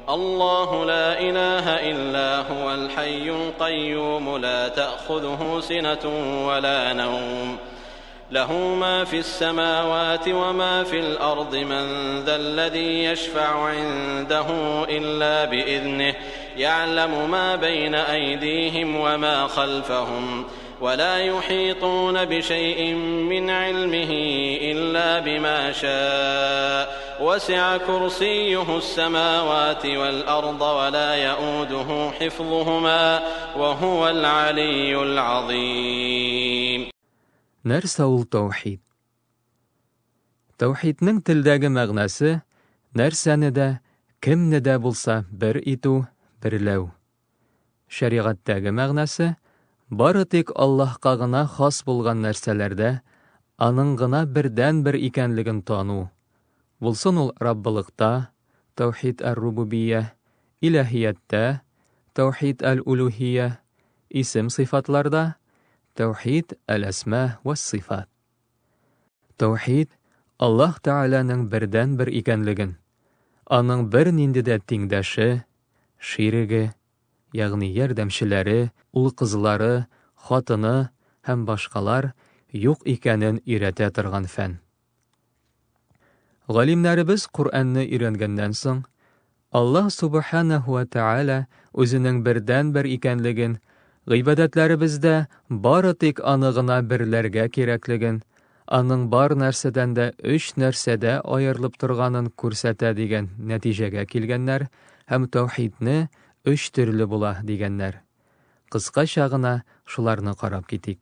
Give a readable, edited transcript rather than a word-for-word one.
الله لا إله إلا هو الحي القيوم لا تأخذه سنة ولا نوم له ما في السماوات وما في الأرض من ذا الذي يشفع عنده إلا بإذنه يعلم ما بين أيديهم وما خلفهم ولا يحيطون بشيء من علمه إلا بما شاء وسع كرسيه السماوات والأرض ولا يؤوده حفظهما وهو العلي العظيم. Нәрсә ул таухид? Таухидның телдәге мәгънәсе нәрсәне дә, кемне дә булса бер итү, берләү. Шәригатьтәге мәгънәсе бары тик Аллаһка гына хас булган нәрсәләрдә аның гына бердәнбер икәнлеген тану. Булсын ул Раббылыкта, таухид әр-рубубия, илаһияттә, таухид әл-улюһия, исем-сыйфатларда, Тәүхид әл-әсма вәс-сыйфат. Тәүхид, Аллаһ Тәгаләнең бердәнбер икәнлеген, аның бернинди дә тиңдәше, ширеге, ягъни ярдәмчеләре, ул-кызлары, хатыны һәм башкалар юк икәнен өйрәтә торган фән. Галимнәребез Коръәнне өйрәнгәннән соң, Аллаһ Субханаһу ва Тәгалә үзенең бердәнбер икәнлеген, гыйбадәтләребездә бары тик Аны гына берләргә кирәклеген, Аның бар нәрсәдән дә өч нәрсәдә аерылып торганын күрсәтә дигән нәтиҗәгә килгәннәр һәм тәүхидне өч төрле була дигәннәр. Кыскача гына шуларны карап китик.